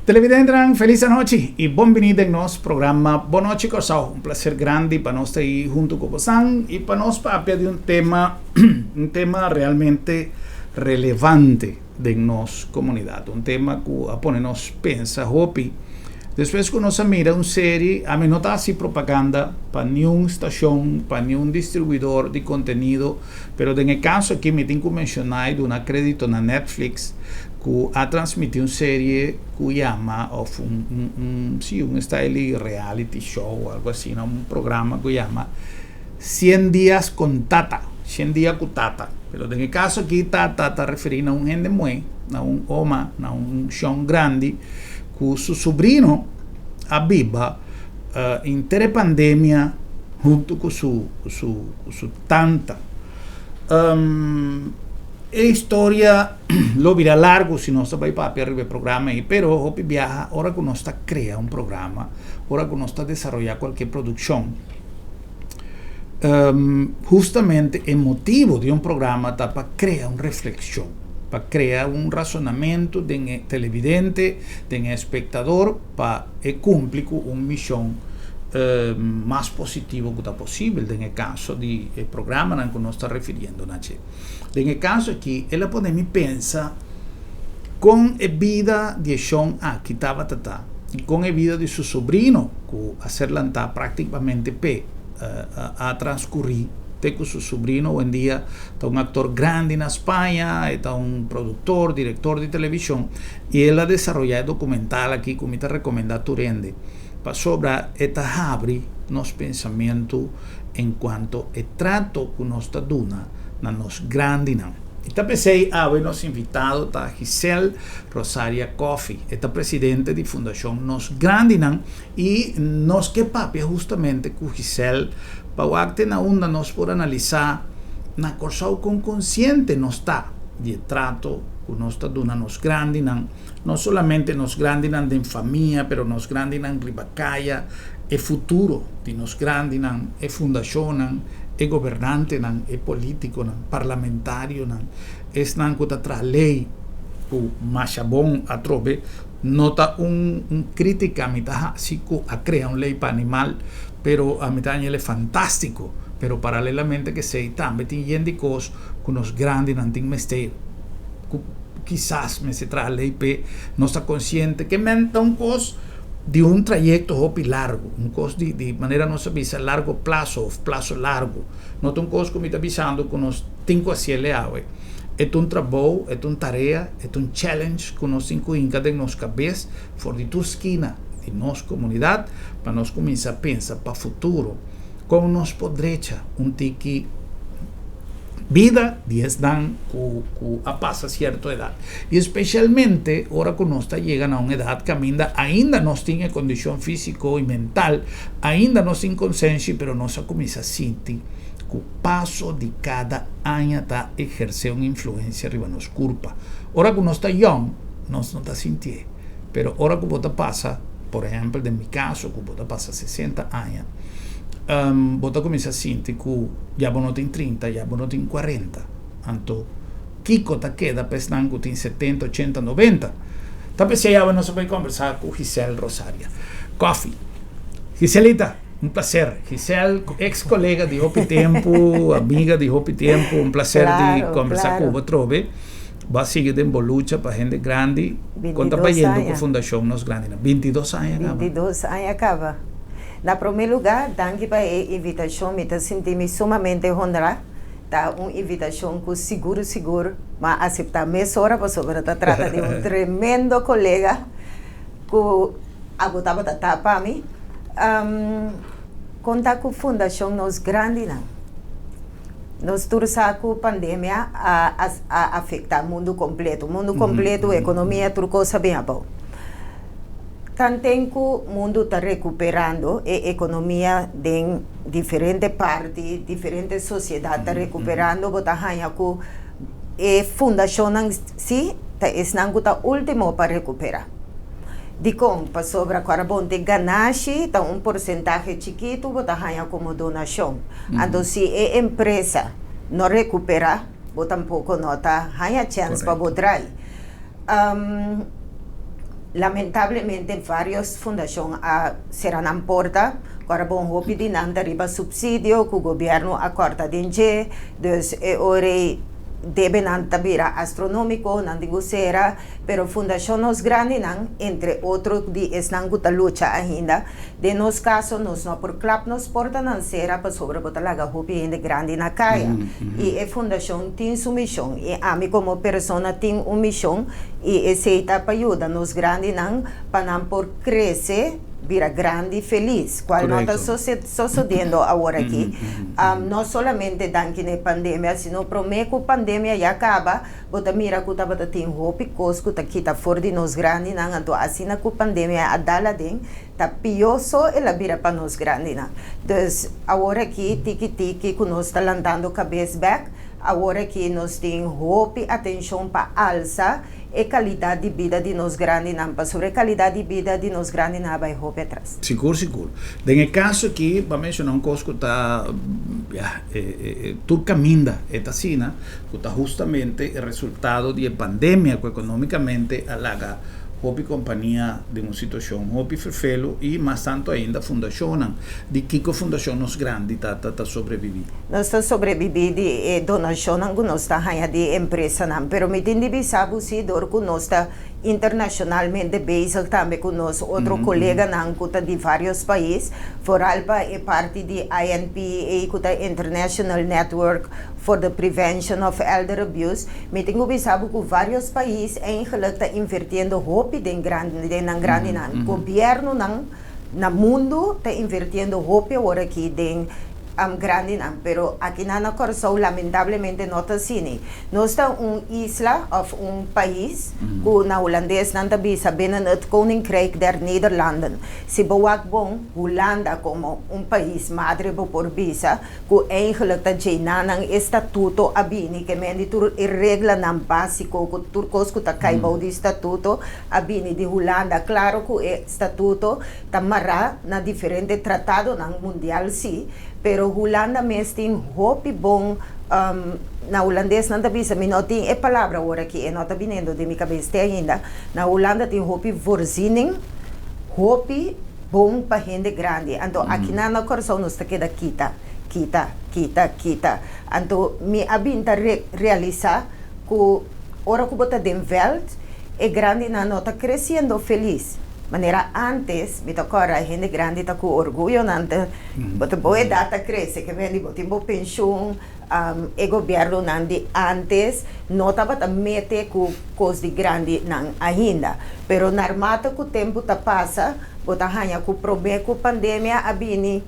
Televidentenan, felis anochi i bon bini den nos programa Bon Nochi Kòrsou. Un plaser grandi pa nos ta ei huntu ku bosan i pa nos papia di un tema, un tema realmente relevante den nos komunidat. Un tema ku a pone nos pensa hopi. Despues ku nos a mira un seri, ami no ta hasi propaganda pa niun stashon, pa niun distribuidor di kontenido, Pero den e kaso aki mi tin ku menshoná i duna krédito na Netflix ku a transmití un serie ku yama òf un un un sí un style di reality show algu asina un programa ku yama Cien Días con Tata, Shen Dia ku Tata. Pero den e kaso aki Tata ta referí na un hende muhé, na un oma, na un shon grandi ku su subrino a biba inter e pandemia huntu ku su ku su ku su tanta. E historia lo bira largu si nos ta bai papia riba e programa ei, pero hopi biaha ora ku nos ta krea un programa, ora ku nos ta desaroyá kualke produkshon, hustamente e motibu di un programa ta pa krea un reflekshon, pa krea un rasonamentu den e televidente, den e espektador, pa e kumpli ku un mishon mas positivo ku ta posibel den e kaso di e programanan ku nos ta refiriendo na dje. Den e kaso aki el a pone mi pensa kon e bida di e shon aki tabata ta i kon e bida di su sobrino ku a ser lantá praktikamente p'e a transkurí te ku su sobrino owendia ta un aktor grandi na Spaña, e ta un produktor, direktor di televishon i el a desaroyá e dokumental aki ku mi ta rekomendá tur hende. Pasobra e ta habri nos pensamentu en cuanto e trato cu nos ta duna na nos grandinan. I ta p'esey awe nos invitado ta Giselle Rosaria Coffie. E ta presidente di Fundacion Nos Grandinan y nos ke papia hustamente cu Giselle pa wak te na unda nos por analisa na Corsou con conciente nos ta di e trato cu nos ta duna nos grandinan. No solamente nos grandinan den famia, pero nos grandinan riba kaya, e futuro di nos grandinan, e fundashonnan, e gobernantenan, e polítikonan, parlamentarionan, esnan ku ta traha lei ku masha bon atrobe. No ta un un krítika mi ta hasi ku a krea un lei pa animal, pero ami ta haña el e fantástiko. Pero paralelamente ku esei tambe tin yen di kos ku nos grandinan tin mester. Ku kisas mester traha lei p'e nos ta konsiente ke men ta un kos di un trayekto hopi largu, un kos di di manera nos a bisa largo plaso òf plaso largu. No ta un kos ku mi ta bisando ku nos tin ku hasiel e awe. E ta un trabou, e ta un tarea, e ta un challenge ku nos tin ku hinka den nos kabes for di tur skina di nos komunidat pa nos kuminsá pensa pa futuro kon nos por drecha un tiki Bida di esnan ku ku a pasa sierto edat. I espeshalmente ora ku nos ta yega na un edat kaminda ainda nos tin e kondishon físiko i mental, ainda nos tin konsenshi, pero nos a kuminsá sinti ku paso di kada aña ta ehersé un influensia riba nos kurpa. Ora ku nos ta yòn, nos no ta sintié. Pero ora ku bo ta pasa, por ehèmpel den mi kaso ku bo ta pasa 60 aña, bo ta kuminsá sinti ku ya bo no tin 30, ya bo no tin 40. Anto, kiko ta keda pa esnan ku tin 70, 80, 90? Ta p'esei awe nos a bai kombersá ku Giselle Rosaria Coffie. Giselita, un plaser. Giselle, eks kolega di hopi tempu, amiga di hopi tempu, un plaser di kombersá ku bo atrobe. Bo a sigui den bo lucha pa hende grandi. Kon ta bayendo ku Fundashon Nos Grandinan? 22 aña kaba. 22 aña kaba. Na promé lugá, danki pa e invitashon. Mi ta sinti mi sumamente honrá. Ta un invitashon ku sigur sigur mi a aseptá mesora pasobra ta trata di un tremendo kolega ku abo tabata ta pa mi. Kon ta ku Fundashon Nos Grandinan? Nos tur sa ku pandemia a a afektá mundu kompleto. Mundu kompleto, ekonomia, tur kos a bin abou. Tanten ku mundu ta rekuperando, e ekonomia den diferente parti, diferente sosiedat ta rekuperando, bo ta haña ku e fundashonnan si ta esnan ku ta último pa rekuperá. Dikon? Pasobra ku arabon te ganashi ta un porsentahe chikitu bo ta haña komo donashon. Anto si e empresa no rekuperá, bo tampoko no ta haña chèns pa bo drai. Lamentablemente varios fundashon a sera nan porta, ku bon hopi di nan ta riba supsidio ku gobièrnu a kòrta den dje, dus e ora debe nan ta bira astronómiko, nan tin ku sera, pero Fundashon Nos Grandinan, entre otro di esnan ku ta lucha ainda, den nos kaso nos no por klap nos portanan sera pasobra bo ta laga hopi hende grandi na kaya. I e fundashon tin su mishon i ami komo persona tin un mishon i esei ta pa yuda nos grandinan pa nan por krese bira grandi felis, kual no ta sosodiendo awor aki. No solamente danki na e pandemia, sino promé ku pandemia ya kaba bo ta mira ku tabata tin hopi kos ku ta kita for di nos grandinan, anto asina ku pandemia a dal aden ta pió so el a bira pa nos grandinan. Dus awor aki tiki tiki ku nos ta lantando kabes bèk, awor aki nos tin hopi atenshon pa alsa e kalidat di bida di nos grandinan, pasobra e kalidat di bida di nos grandinan a bai hopi atras. Sigur, sigur. Den e kaso aki, bo a menshoná un kos ku ta, ya, tur kaminda e ta asina, ku ta hustamente e resultado di e pandemia ku ekonómikamente a laga hopi kompania den un situashon hopi ferfelu i mas tantu ainda fundashonnan. Di kiko Fundashon Nos Grandi ta ta sobrebibí? Nos ta sobrebibí di e donashonnan ku nos ta haña di e empresanan. Pero mi tin di bisa bo si dor ku nos ta internashonalmente bezig tambe ku nos otro koleganan ku ta di vários pais, foral pa e parti di INPEA ku ta International Network for the Prevention of Elder Abuse, mi tin ku bisa bo ku vários pais eigenlijk ta invirtiendo hopi den grandi den nan grandinan. Gobièrnunan na mundu ta invirtiendo hopi awor aki den grandinan, pero akinan na Kòrsou lamentablemente no ta asina. Nos ta un isla òf un pais ku na hulandes nan ta bisa binnen het Koninkrijk der Nederlanden. Si bo wak bon, Hulanda komo un pais madre bo por bisa ku eigenlijk ta djena nan e statuto a bini, ke men di tur e reglanan básiko ku tur kos ku ta kai bou di statuto a bini di Hulanda. Klaro ku e statuto ta mará na diferente tratadonan mundial sí, pero Hulanda mes tin hopi bon, na hulandes nan ta bisa, mi no tin e palabra awor aki, e no ta biniendo den mi kabes te ainda, na Hulanda tin hopi voorziening, hopi bon pa hende grandi. Anto akinan na Kòrsou nos ta keda kita, kita, kita, kita. Anto mi a bin ta realisá ku ora ku bo ta den vèlt, e grandinan no ta kresiendo felis. Manera ántes, mi ta kòrda hende grandi ta ku orguyo nan ta, bo ta bo edat ta krese, ke bende bo tin bo penshun, e gobièrnunan di ántes no tabata mete ku kos di grandinan ainda. Pero narmate ku tempu ta pasa, bo ta haña ku promé ku pandemia a bini,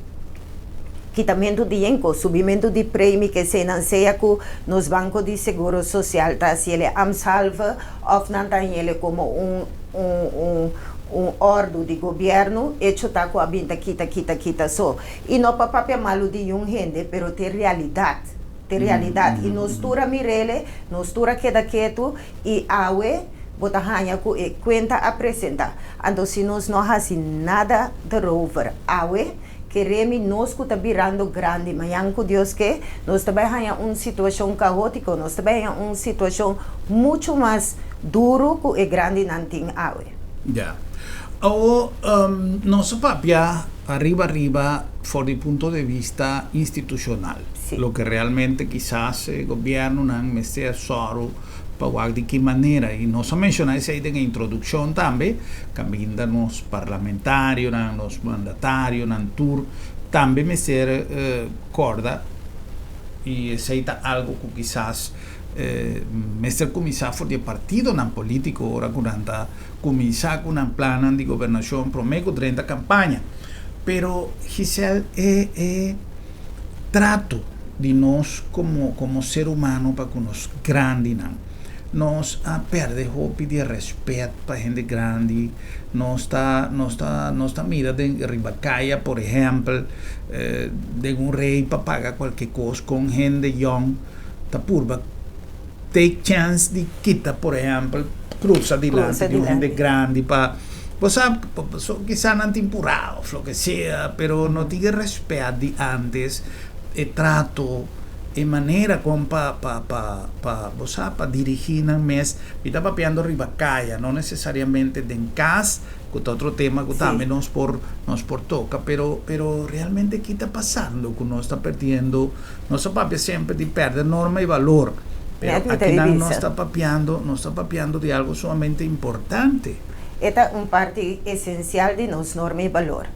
kitamentu di yenko, subimentu di premi ke eseinan sea ku nos Banko di Seguro Sosial ta hasiel ambtshalve òf nan ta hañ'el komo un un un un òrdu di gobièrnu, echo ta ku a bin ta kita kita kita so. I no pa papia malu di yun hende pero t'e realidat, t'e realidat i nos tur a mir'el, nos tur a keda ketu i awe bo ta haña ku e kuenta a presentá. Anto si nos no hasi nada derover awe, Keremi nos ku ta birando grandi, mañan ku Dios ke, nos ta bai haña un situashon kaótiko, nos ta bai haña un situashon muchu mas duru ku e grandinan tin awe. Ya. Awor, nos a papia ariba ariba for di punto de vista institushonal, loke realmente kisas e gobièrnunan mester a sòru pa wak di ki manera y nos a menciona esey den e introduccion tambe, caminda nos parlamentarionan, nos mandatarionan tur tambe mester corda y esey ta algo cu kisas mester cuminsa for di e partidonan politico ora cu nan ta cuminsa cu nan plannan di gobernacion prome cu drenta campaña. Pero Giselle e e trato di nos como como ser humano pa cu nos grandinan. Nos a perde hopi di e respet pa hende grandi, nos ta nos ta nos ta mira den riba caya por ehempel den un rey pa paga cualke cos con hende yong ta purba take chance di kita por ehempel cruza dilanti di un hende grandi pa bo sa kisa nan tin purá of loke sea pero no tin e respet di antes e trato. E manera kon pa pa pa pa bo sa pa dirigí nan mes. Mi ta papiando riba kaya, no nesesariamente den kas, ku ta otro tema ku tambe nos por nos por toka, pero pero realmente ki ta pasando ku nos ta perdiendo, nos ta papia semper di pèrdè norma i balor, pero akinan nos ta papiando nos ta papiando di algo sumamente importante. E ta un parti esensial di nos norma i balor.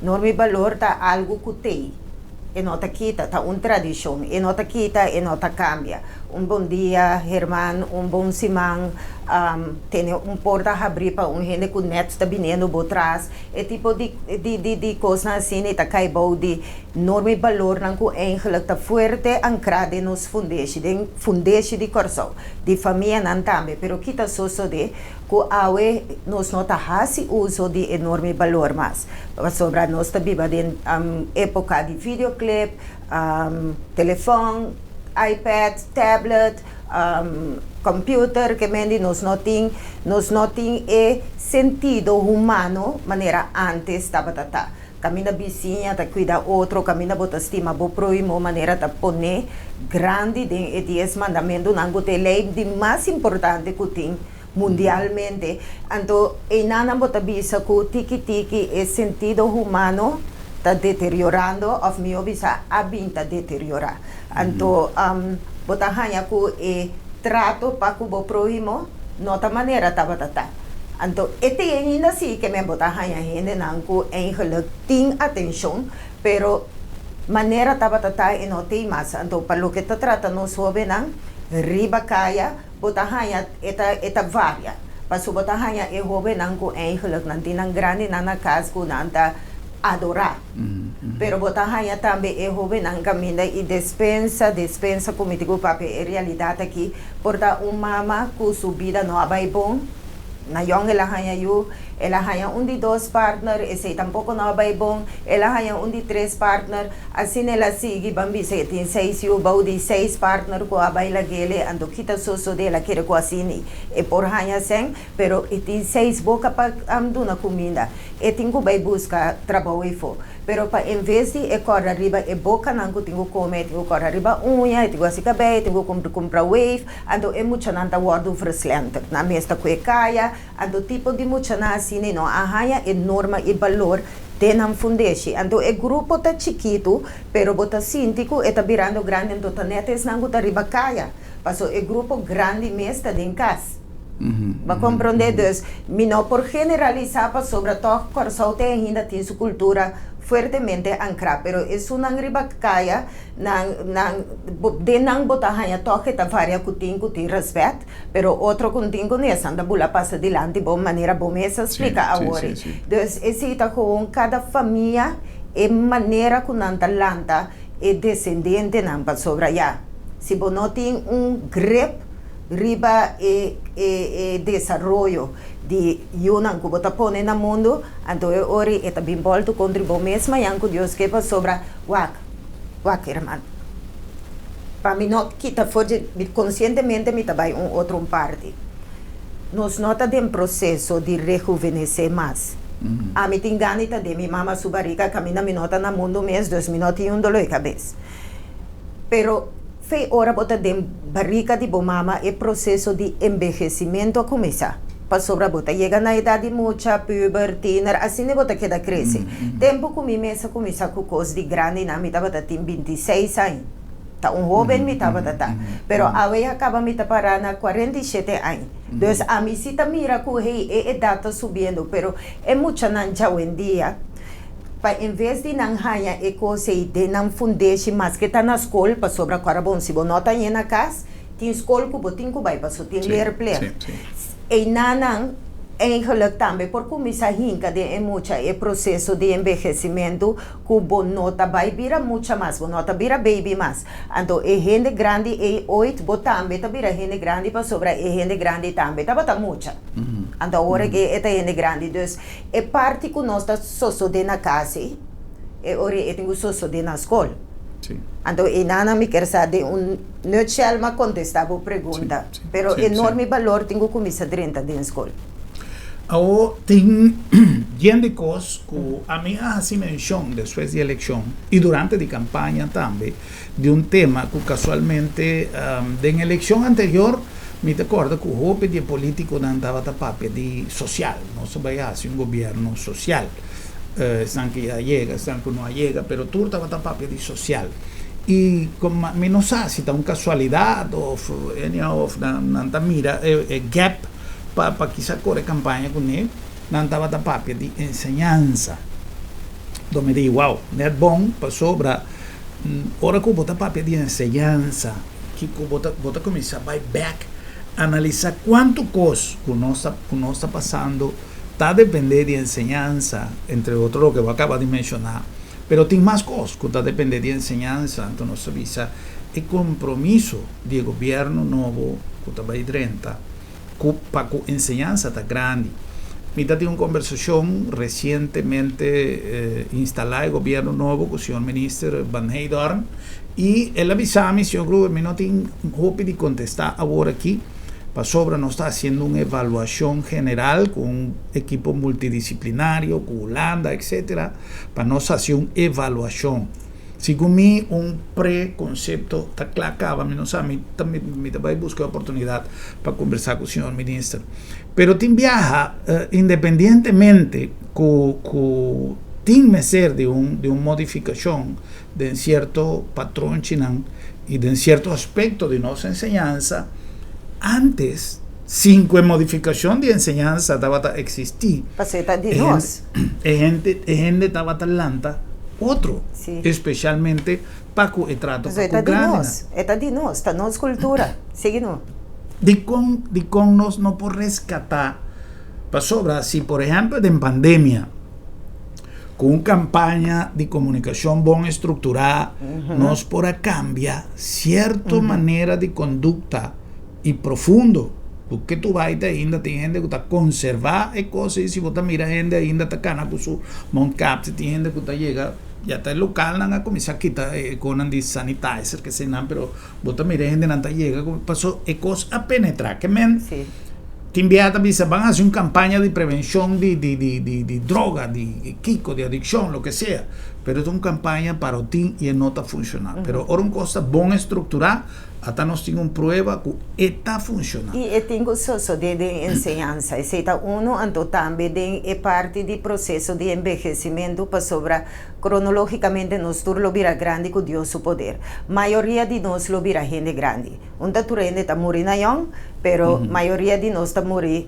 Norma i balor ta algu ku t'ei. E no ta kita, ta un tradishon. E no ta kita, e no ta kambia. Un bon dia, Herman, un bon siman, tene un porta habrí pa un hende ku nèt ta biniendo bo tras. E tipo di di di kosnan asina ta kai bou di norma i balornan ku eigenlik ta fuerte ankrá den nos fundeshi, den fundeshi di Kòrsou, di famianan tambe. Pero kita sosodé? Ku awe nos no ta hasi uso di e norma i balor mas, pasobra nos ta biba den epoka di videoclip, telefòn, iPad, tablet, computer, ke men di nos no tin nos no tin e sentido humano manera ántes tabata ta. Kaminda bisiña ta kuida otro, kaminda bo ta stima bo próhimo manera ta pone grandi den e Dies Mandamentunan ku ta e lei di mas importante ku tin mundialmente. Anto einanan bo ta bisa ku tiki tiki e sentido humano ta deteriorando òf mihó bisa a bin ta deteriorá. Anto bo ta haña ku e trato pa ku bo próhimo no ta manera tabata ta. Anto e tin ainda si ke men bo ta haña hendenan ku eigenlijk tin atenshon, pero manera tabata ta e no tin mas. Anto pa loke ta trata nos hobennan riba kaya bo ta haña e ta e ta varia. Pasobra bo ta haña e hobennan ku eigenlijk nan tin nan grandinan na kas ku nan ta adorá. Pero bo ta haña tambe e hobennan kaminda i despensa, despensa ku mi tin ku papia e realidat aki. Por ta un mama ku su bida no a bai bon. Na yòn el a haña yu, el a haña un di dos partner, esei tampoko no a bai bon, el a haña un di tres partner, asina el a sigui, ban bisa e tin seis yu bou di seis partner ku a bai lag'el, anto kita sosodé el a kere ku asina e por haña sèn, pero e tin seis boka pa duna kuminda, e tin ku bai buska trabou efo. Pero pa en ves di e kòrda riba e bokanan ku tin ku kome, e tin ku kòrda riba uña, e tin ku hasi kabei, e tin ku kumpra weave, Anto e muchanan ta wòrdu verslenter. Nan mes ta kue kaya. Anto tipo di muchanan asina no a haña e norma i balor den nan fundeshi. Anto e grupo ta chikitu, pero bo ta sinti ku e ta birando grandi anto ta nèt esnan ku ta riba kaya. Paso e grupo grandi mes ta den kas. Bo a komprondé? Dus mi no por generalisá pasobra tòg Kòrsou te ainda tin su kultura fuertemente ankrá. Pero esunnan riba kaya Nan, nan, bo, den nan bo ta haña tòg e ta varia ku tin ku tin rèspèt, pero otro ku no tin ku nes, nan ta bula pasa dilanti bo manera bo mes a splika awor. Dus esei ta gewoon kada famia e manera ku nan ta lanta e desendentenan pasobra ya si bo no tin un grip riba e e e desaroyo di yunan ku bo ta pone na mundu, anto e ora e ta bin bòltu kontra bo mes mañan ku Dios ke pasobra wak. Wak herman. Pa mi no kita for dje, mi konsientemente mi ta bai un otro un parti. Nos no ta den proseso di rehuvenesé mas. Ami tin gana di ta den mi mama su barika kaminda mi no ta na mundu mes, dus mi no tin un doló di kabes. Pero fei ora bo ta den barika di bo mama e proseso di embehesimentu a kuminsá. Pasobra bo ta yega na edat di mucha, puber, tiener, asina bo ta keda krese. Tempu ku mi mes a kuminsá ku kos di grandinan mi tabata tin bintiseis aña. Ta un hóben mi tabata ta. Pero awe ya kaba mi ta pará na kuarenta i shete aña. Dus ami si ta mira ku hey e edat ta subiendo, pero e muchanan djawendia pa en ves di nan haña e kos ei den nan fundeshi maske ta na skol, pasobra ku ora bon si bo no ta hañ'é na kas, Tin skol ku bo tin ku bai paso tin leerplicht. Einanan eigenlijk tambe por kuminsá hinka den e mucha e proseso di enbehesimentu ku bo no ta bai bira mucha mas, bo no ta bira baby mas. Anto e hende grandi ei ooit bo tambe ta bira hende grandi pasobra e hende grandi tambe tabata mucha. Anto awor e e ta hende grandi. Dus e parti ku nos ta sosodé na kas ei, e ora ei e tin ku sosodé na skol. Anto einanan mi kier sa den un. Nutshell m'a contesta bo pregunta, pero enorme balor tin cu cuminsa drenta den scol. Awor tin yen di kos ku ami a hasi menshon despues di elekshon i durante di kampaña tambe di un tema ku kasualmente den elekshon anterior mi ta kòrda ku hopi di e politikonan tabata papia di sosial. Nos ta bai hasi un gobièrnu sosial. Esnan ku ya yega, esnan ku no a yega, pero tur tabata papia di sosial. I komo mi no sa si ta un kasualidat òf anyhow òf nan ta mira e gap Pa pa kisa kore kampaña kuné, nan tabata papia di enseñansa. Dor mi di, Wow, nèt bon, pasobra ora ku bo ta papia di enseñansa, kiko bo ta bo ta kuminsá bai bèk analisá kuantu kos ku nos ta ku nos ta pasando ta dependé di enseñansa, entre otro loke bo a kaba di menshoná. Pero tin mas kos ku ta dependé di enseñansa, anto nos ta bisa e kompromiso di e gobièrnu nobo ku ta bai drenta ku pa ku enseñansa ta grandi. Mi ta tin un kombersashon resientemente instalá e gobièrnu nobo ku señor minister Van Heydoorn i el a bisa mi, señor Gruber, mi no tin hopi di kontestá awor aki pasobra nos ta hasiendo un evaluashon general ku un ekipo multidisiplinario ku Hulanda etcetera pa nos hasi un evaluashon. Segun mi un pre-konsepto ta kla kaba, mi no sa, mi ta mi ta bai buska e oportunidat pa kombersá ku señor minister. Pero tin biaha independientemente ku ku tin mester di un di un modifikashon den sierto patronchinan i den sierto aspekto di nos enseñansa, antes sin ku e modifikashon di enseñansa tabata eksistí, Pasobra e ta di nos. E hende e hende tabata lanta otro, Sí. especialmente pa cu e trato Pasobra pa e ta cu di grandenan. nos, e ta di nos, ta nos cultura. Sigui no. Dicon dicon nos no por rescata? Pasobra si por ehempel den pandemia cu un campaña di comunicacion bon estructura nos por a cambia cierto manera di conducta i profundo ku ke tu bai te ainda tin hende ku ta konservá e kos ei si bo ta mira hende ainda ta kana ku su mondkapje tin hende ku ta yega ya ta e lokalnan a kuminsá kita e konan di sanitizer ke eseinan pero bo ta mira e hendenan ta yega ku paso e kos a penetrá ke men tin biaha ta bisa ban hasi un kampaña di prevenshon di di di di di droga di kiko di adikshon loke sea pero ta un kampaña parotin i e no ta funshoná pero ora un kos ta bon estrukturá. Ata nos tin un prueba ku e ta funshoná. I e tin ku sosodé den enseñansa. Esei ta unu, anto tambe den e parti di proseso di embehesimentu, pasobra kronológikamente nos tur lo bira grandi ku Dios su poder. Mayoria di nos lo bira hende grandi. Un ta tur hende ta muri na yòn, pero mayoria di nos ta muri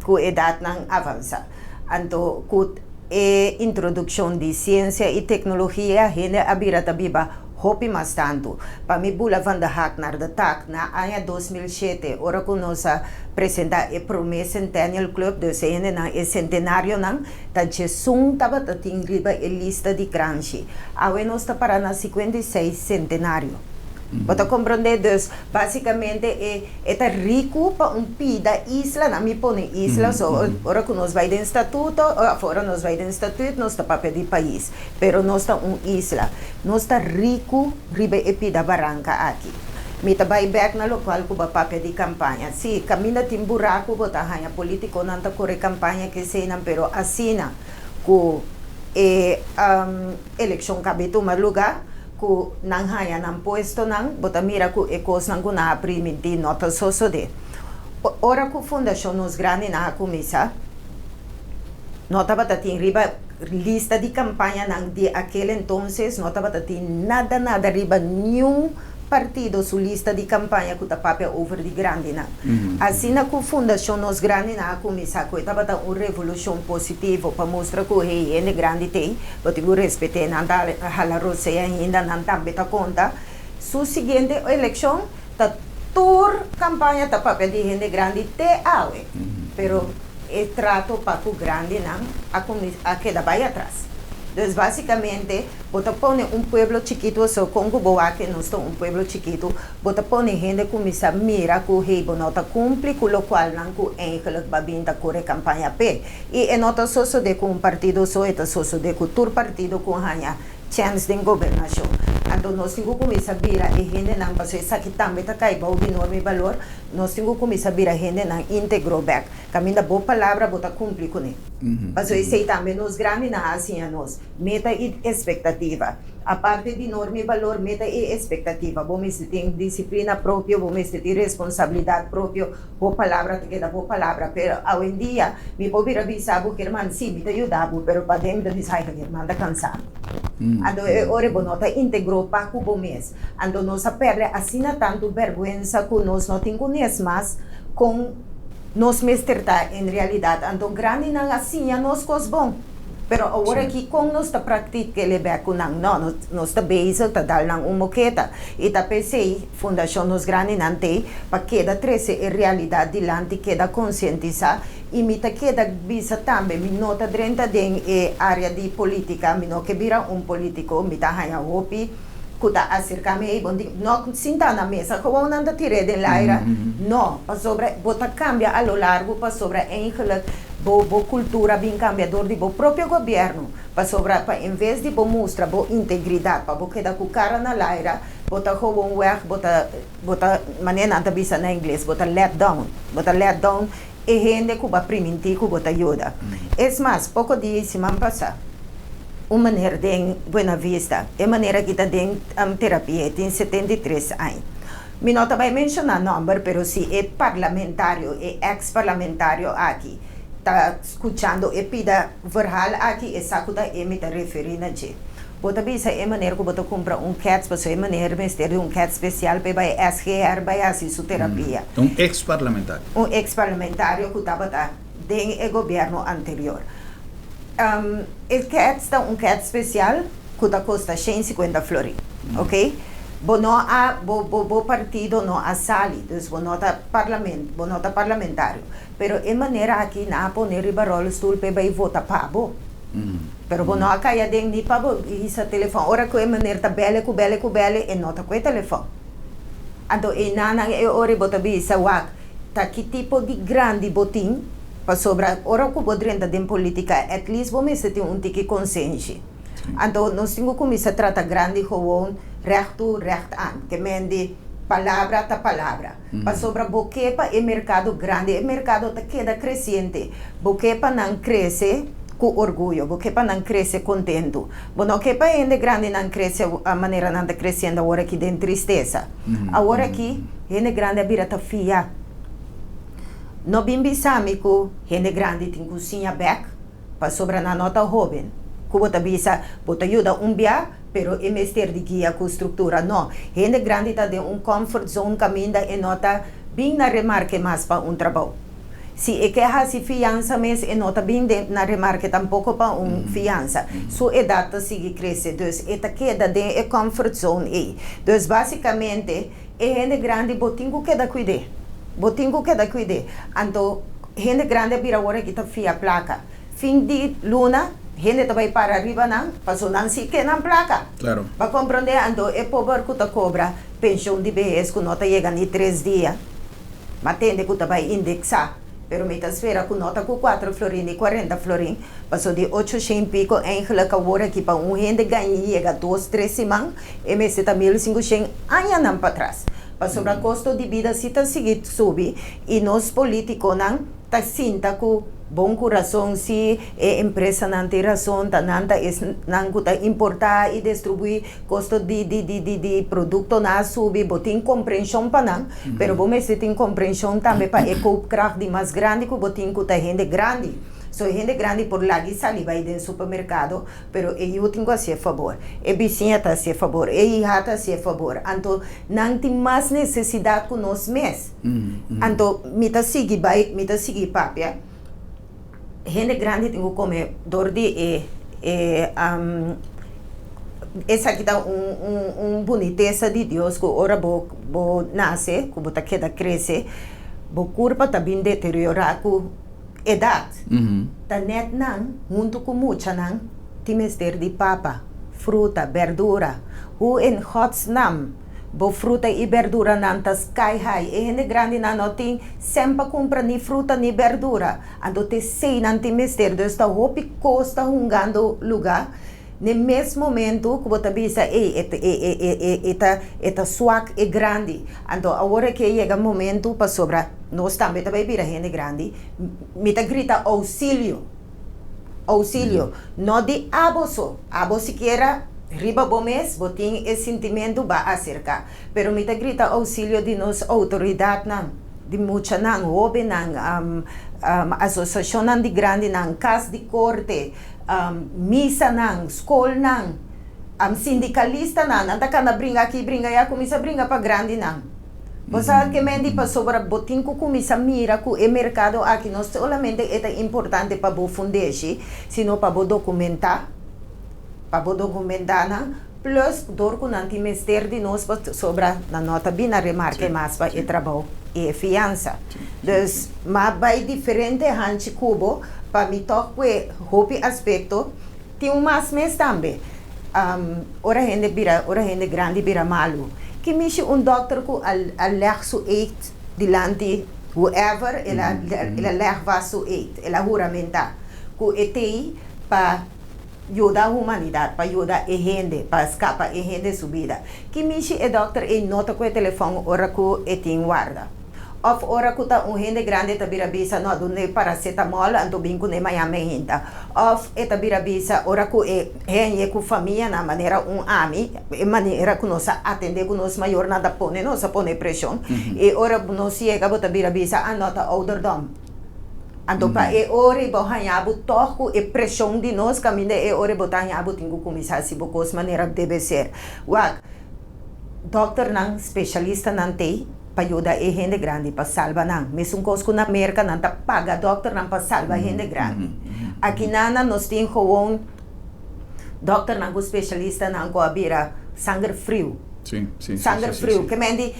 ku edatnan avansá. Anto ku e introdukshon di siensia i teknologia hende a bira ta biba Hopi mas tantu. Pa mi bula van de hak naar de tak, na aña 2007, ora ku nos a presentá e promé Centennial Club, dus e hendenan, e sentenarionan, ta djesun tabata tin riba e lista di kranshi. Awe nos ta pará na 56 sentenario. Bo ta komprondé? Dus, básikamente e e ta riku pa un pida isla, nan mi pone isla, so ora ku nos bai den statuto, òf ora nos bai den statut, nos ta papia di pais. Pero nos ta un isla. Nos ta riku riba e pida baranka aki. Mi ta bai bek na lokual ku bo a papia di kampaña. Sí, kaminda tin buraku bo ta haña politikonan ta kore kampaña keseinan, pero asina ku e elekshon kabe tuma lugá, ku nan haña nan puestonan, bo ta mira ku e kosnan ku nan a primintí no ta sosodé. Ora ku Fundashon Nos Grandinan a kuminsá, No tabata tin riba lista di campañanan di aquel entonces, no tabata tin nada nada riba niun partido su lista di campaña cu ta papia over di grandinan. Asina cu Fundacion Nos Grandinan a cuminsa cu e tabata un revolucion positivo pa mustra cu hey hende grandi t'ey, bo tin cu respet'e, nan ta hala rosea ainda, nan tambe ta conta. Su siguiente eleccion ta tur campaña ta papia di hende grandi te awe, pero. E trato pa ku grandinan a kuminsá a keda bai atras. Dus básikamente bo ta pone un pueblo chikitu aso kon ku bo wak nos ta un pueblo chikitu, bo ta pone hende kuminsá mira ku hey bo no ta kumpli ku lokualnan ku eigenlijk ba bin ta kore kampaña p'e. I e no ta sosodé ku un partido so, e ta sosodé ku tur partido ku haña. chèns den gobernashon. Anto nos tin ku kuminsá bira e hendenan, pasobra esaki tambe ta kai bou di norma i balor, nos tin ku kuminsá bira hendenan íntegro bèk. Kaminda bo palabra bo ta kumpli kuné. Pasobra esei tambe nos grandinan a siña nos, meta i espektativa. Aparte di norma i balor, meta i espektativa. Bo mester tin disiplina propio, bo mester tin responsabilidat propio, bo palabra ta keda bo palabra. Pero awendia mi por bira bisa bo, German, sí, mi ta yuda bo, pero paden mi ta bisa, ay, German ta kansa mi. Anto e ora bo no ta integro pa ku bo mes. Anto nos a pèrdè asina tantu bèrgwensa ku nos no tin kunes mas kon nos mester ta en realidat. Anto grandinan a siña nos kos bon. Pero awor aki kon nos ta praktik'e bek ku nan? No, nos ta bezig ta dal nan un moketa. I ta p'esei Fundashon Nos Grandinan t'ei pa keda trese e realidat dilanti, keda konsientisá. I mi ta keda bisa tambe, mi no ta drenta den e área di polítika, mi no ke bira un polítiko, mi ta haña hopi ku ta aserká mi, ei bo no sinta na mesa, gewoon nan ta tir'é den laira. No, pasobra bo ta kambia a lo largo pasobra eigenlijk Bo bo cultura bin cambia door di bo propio gobierno, pasobra pa en vez di bo mustra bo integridad pa bo keda cu cara na laira, bo ta gewoon weg, bo ta bo ta manera nan ta bisa na ingles, bo ta let down, bo ta let down e hende cu bo a priminti cu bo ta yuda. Es mas, poco dia y siman pasa, un meneer den Buena Vista, e meneer aki ta den terapia, e tin 73 aña. Mi no ta bai menshoná nòmber, pero si e parlamentario, e èks parlamentario aki ta skuchando e pida verhaal aki, e sa ku ta e mi ta referí na dje. Bo ta bisa e meneer ku bo ta kumpra un kèts pasobra e meneer mester di un kèts spesial pa e bai SGR bai hasi su terapia. Un èks parlamentario. Un èks parlamentario ku tabata den e gobièrnu anterior. E kèts ta un kèts spesial ku ta kosta shen sikuenta florin, ok. Bo no a, bo, bo, bo partido no a sali, dus bo no ta parlament, bo no ta parlamentario. Pero e manera aki nan a pone riba rolstoel p'e bai vota pa bo. Pero bo no a kai aden ni pa bo hisa telefòn. Ora ku e meneer ta bèle ku bèle ku bèle, e no ta ku e telefòn. Anto einanan e ora bo ta bisa, wak, ta ki tipo di grandi bo tin? Pasobra ora ku bo drenta den politika, at least bo mester tin un tiki konsenshi. Anto nos tin ku kuminsá trata grandi gewoon règt toe, règt aan. Ke men di palabra ta palabra. Pasobra bo ke pa e merkado grandi, e merkado ta keda kresiente. Bo ke pa nan krese ku orguyo, bo ke pa nan krese kontentu. Bo no ke pa hende grandinan krese manera nan ta kresiendo awor aki den tristesa. Awor aki hende grandi a bira ta fia. No bin bisa mi ku hende grandi tin ku siña bèk. Pasobra nan no ta hóben. Ku bo ta bisa, bo ta yuda un bia, pero e mester di guia ku struktura. No. Hende grandi ta den un comfort zone kaminda e no ta bin na remarke mas pa un trabou. Si e ke hasi fiansa mes e no ta bin den na remarke tampoko pa un fiansa. Su edat ta sigui krese, dus e ta keda den e comfort zone ei. Dus basikamente e hende grandi bo tin ku keda kuid'é. Bo tin ku keda kuid'é. Anto. Hende grandi a bira ora ki ta fia plaka. Fin di luna hende ta bai para riba nan paso nan si ke nan plaka. Claro. Ba comprende anto e pober ku ta cobra pension di behes ku no ta yega ni tres dia ma tende ku ta bai indexa pero mi ta spera ku no ta ku cuatro florin ni cuarenta florin paso di ocho shen pico eigenlijk awor aki pa un hende gaña yega dos tres siman e mester ta mil sinku shen añanan patras. Pasobra kosto di bida si ta sigui subi i nos politikonan ta sinta ku bon kurason si e empresanan tin rason ta nan ta esnan ku ta importá i destrubuí kosto di di di di di produktonan a subi bo tin komprenshon pa nan pero bo mester tin komprenshon tambe pa e koopkracht di mas grandi ku bo tin ku ta hende grandi so e hende grandi por lag'i sali bai den supermerkado Pero e yu tin ku hasié fabor, e bisiña ta hasié fabor, e iha ta hasié fabor. Anto nan tin mas nesesidat ku nos mes. Anto mi ta sigui bai, mi ta sigui papia, hende grandi tin ku kome dor di e e esaki ta un un un bunitesa di Dios ku ora bo bo nase, ku bo ta keda krese, bo kurpa ta bin deteriorá ku. Edat. Ta nèt nan, huntu ku muchanan, tin mester di papa, fruta, bèrdura. Hoe in godsnaam bo fruta i bèrduranan ta sky high? E hende grandinan no tin sèn pa kumpra ni fruta ni bèrdura. Anto t'esei nan tin mester. Dus ta hopi kos ta hungando lugá. N'e mes momento ku bo ta bisa, ey, e e e e e ta e ta swak e grandi. Anto awor e ke yega momento pasobra nos tambe ta bai bira hende grandi, mi ta grita ousilio, ousilio, no di abo so, abo sikiera riba bo mes bo tin e sintimentu ba aserka, pero mi ta grita ousilio di nos outoridatnan, di muchanan, hobennan, asosiashonnan di grandinan, kas di korte, misanan, skolnan, sindikalistanan, nan ta kanda bringa aki, bringa aya, kuminsá bringa pa grandinan. Bo sa ke men di pasobra bo tin ku kuminsá mira ku e merkado aki no solamente e ta importante pa bo fundeshi, sino pa bo dokumentá, pa bo dokumentá nan, plus dor ku nan tin mester di nos pasobra nan no ta bini a remarke mas pa e trabou i e fiansa. Dus m'a bai diferente hanchi ku bo pa mi tòg ku e hopi aspekto Tin un mas mes tambe. Ora hende bira, ora hende grandi bira malu. Ki mishi un dòkter ku a a lèg su eid dilanti whoever, el a el a lèg vast su eid, el a huramentá ku e t'ei pa yuda humanidat, pa yuda e hende, pa skapa e hende su bida. Ki mishi e dòkter ei no ta ku e telefòn ora ku e tin warda? Of ora ku ta un hende grandi ta bira bisa no dun'e paracetamol anto bin kuné mañan mehinta. Of e ta bira bisa ora ku e hende ku famianan manera un ami, e manera ku nos a atendé ku nos mayornan ta pone nos a pone preshon i ora nos yega bo ta bira bisa ah no ta ouderdom. Anto pa e ora ei bo haña bo tòg ku e preshon di nos kaminda e ora ei bo ta haña bo tin ku kuminsá hasi bo kos manera debe ser. Wak, dòkternan, spesialistanan t'ei. pa yuda e hende grandi pa salba nan. Mesun kos ku na Merka nan ta paga dòkternan pa salba hende grandi. Aki nana nos tin gewoon dòkternan ku spesialistanan ku a bira sanger friu. Sanger friu. Ke men di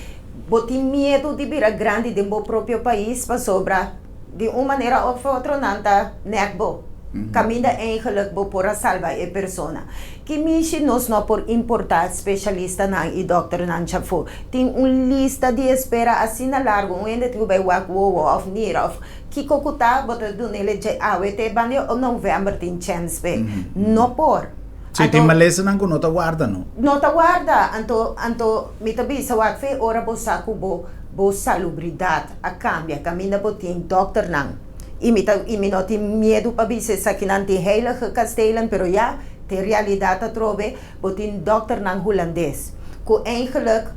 bo tin miedu di bira grandi den bo propio pais pasobra di un manera òf otro nan ta nèk bo. Kaminda eigenlik bo por a salba e persona. Ki mishi nos no por importá spesialistanan i dòkternan djafó? Tin un lista di espera asina largu, un hende tin ku bai wak wowo òf nira òf kiko ku ta, bo ta dun'el e dje awe te banda di novèmber tin chèns p'e. No por. Sí, tin malesanan ku no ta warda no. No ta warda. Anto, anto mi ta bisa wak fe ora bo sa ku bo bo salubridat a kambia kaminda bo tin dòkternan i mi ta i mi no tin miedu pa bisa esakinan tin heilige kastelen pero ya Den realidat atrobe bo tin dokternan hulandes ku eigenlik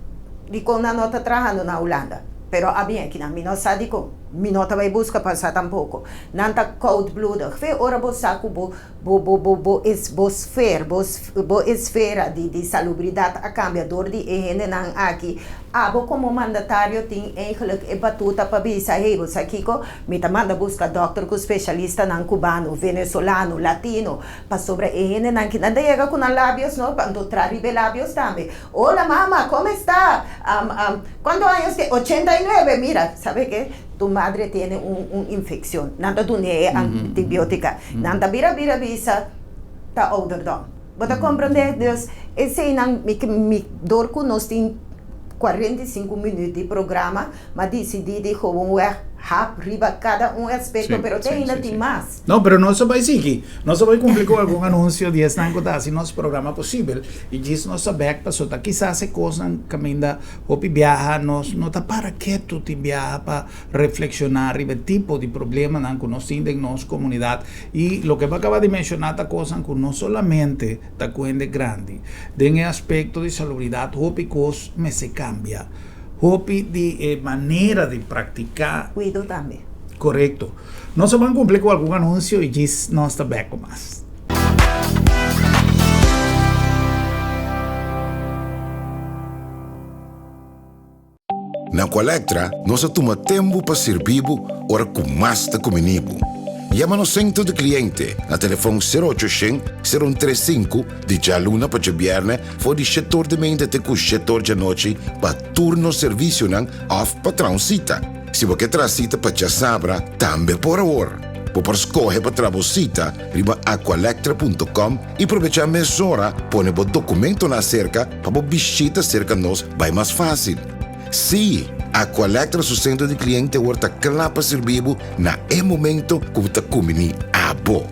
dikon nan no ta trahando na Hulanda. Pero a bien kinan mi no sa dikon. Mi no ta bai buska pa sa tampoko. Nan ta koudbloedig. Fe ora bo sa ku bo bo bo bo bo es bo sfer bo bo esfera di di salubridat a kambia dor di e hendenan aki, abo komo mandatario tin eigenlik e batuta pa bisa hey bo sa kiko mi ta manda buska dokter ku spesialistanan kubano, venezolano, latino, Pasobra e hendenan ki nan ta yega ku nan labios no, anto tra riba e labios tambe. Hola mama, como esta? Am, am, cuanto años te? 89, mira, sabe ke? Tu madre tiene un, un infeccion. Nan ta dun'é e antibiotica. Nan ta bira bira bisa ta ouderdom. Bo ta comprende? Dus, eseinan mi ke, mi, dor ku nos tin 45 minuut di programa, m'a disidí di gewoonweg hap riba kada un aspecto, pero te ainda tin mas. No, pero nos a bai sigui. Nos a bai cumpli cu algun anuncio di esnan cu ta haci nos programa posibel. Y djis nos ta bek paso ta kisas e cosnan caminda hopi biaha nos no ta para ketu tin biaha pa reflexiona riba e tipo di problemanan cu nos tin den nos comunidad. Y loke bo a caba di menciona ta cosnan cu no solamente ta cu hende grandi. Den e aspecto di salubridad hopi cos mester cambia. Hopi di e manera di practica. Cuido tambe. Corecto. Nos a ban cumpli cu algun anuncio y djis nos ta bek cu mas. Na Aqualectra nos a tuma tempu pa sirbi bo ora cu mas ta cumini bo. Yama nos Centro di Cliente na telefon sero ocho shen, sero un tres sinku di djaluna pa djabierne for di shetor di meinta te cu shetor djanochi pa tur nos servicionan of pa traha un cita. Si bo ke traha sita pa djasabra, tambe por awor. Bo por skohe pa traha bo sita riba aqualectra punto com i probechá mesora pone bo dokumentonan aserka pa bo bishita serka nos bai mas fásil. Sí, Aqualectra su sentro di kliente awor ta kla pa sirbi bo na e momento ku bo ta kumbiní abo.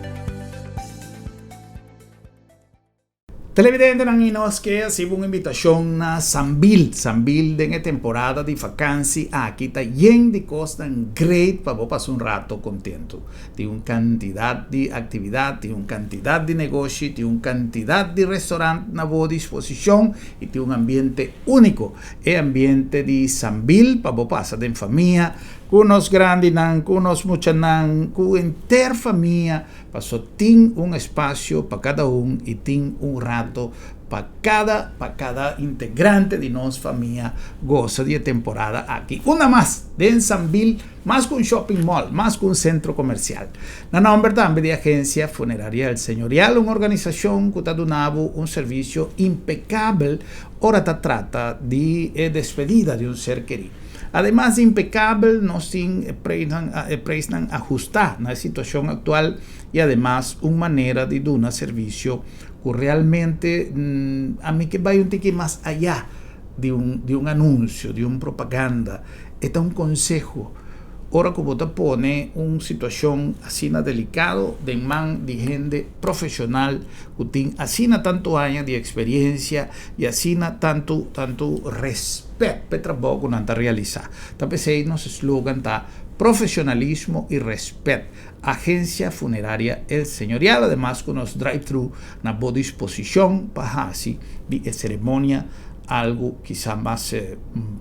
Televidentenan i nos ke hasi bo un invitashon na Sambil. Sambil den e temporada di fakansi aki ta yen di kosnan great pa bo pasa un rato kontentu. Tin un kantidat di aktividat, tin un kantidat di negoshi, tin un kantidat di restorant na bo disposishon i tin un ambiente úniko. E ambiente di Sambil pa bo pasa den famia, ku nos grandinan, ku nos muchanan, ku henter famia. Paso tin un espacio pa cada un y tin un rato pa cada pa cada integrante di nos famia goza di e temporada aki. Una mas den Sambil, mas cu un shopping mall, mas cu un centro comercial. Na nomber tambe di Agencia Funeraria El Señorial, un organisacion cu ta duna bo un servicio impecabel ora ta trata di e despedida di un ser keri. Ademas di impecabel, nos tin e preisnan ahusta na e situacion actual y ademas un manera di duna servicio cu realmente a mi ke bay un tiki mas aya di un anuncio, di un propaganda. E ta un conseho. Ora cu bo ta pone un situacion asina delicado den man di hende profesional cu tin asina tanto aña di experiencia y asina tanto tanto respet p'e trabou cu nan ta realisa. Ta p'esey nos slogan ta Profesionalismo y Respet. Agencia Funeraria El Señorial ademas cu nos drive-thru na bo disposicion pa haci di e ceremonia algo kisa mas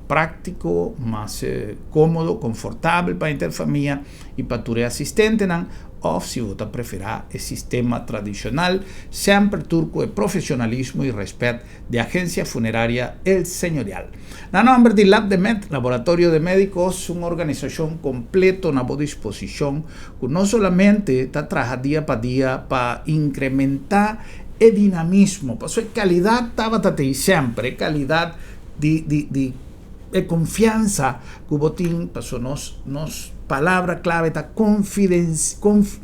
practico, mas comodo, confortabel pa henter famia y pa tur e asistentenan, of si bo ta prefera e sistema tradicional, semper tur cu e profesionalismo y respet di Agencia Funeraria El Señorial. Na nomber di Labdemed, Laboratorio de Medicos, un organisacion completo na bo disposicion cu no solamente ta traha dia pa dia pa incrementa e dinamismo, pasobra e calidad tabata tei semper, e calidad di di di e confiansa cu bo tin, pasobra nos nos palabra clave ta confiden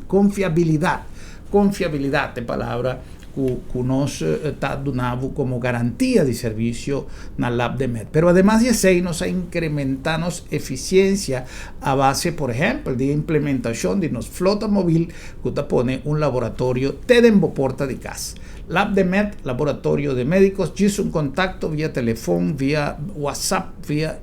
confiabilidad, confiabilidad ta e palabra cu cu nos ta duna bo como garantia di servicio na Labdemed. Pero ademas di esey nos a incrementa nos eficiencia a base por ehempel di e implementacion di nos flota mobil cu ta pone un laboratorio te den bo porta di cas. Labdemed, Laboratorio de Medicos, djis un contacto via telefon, via WhatsApp, via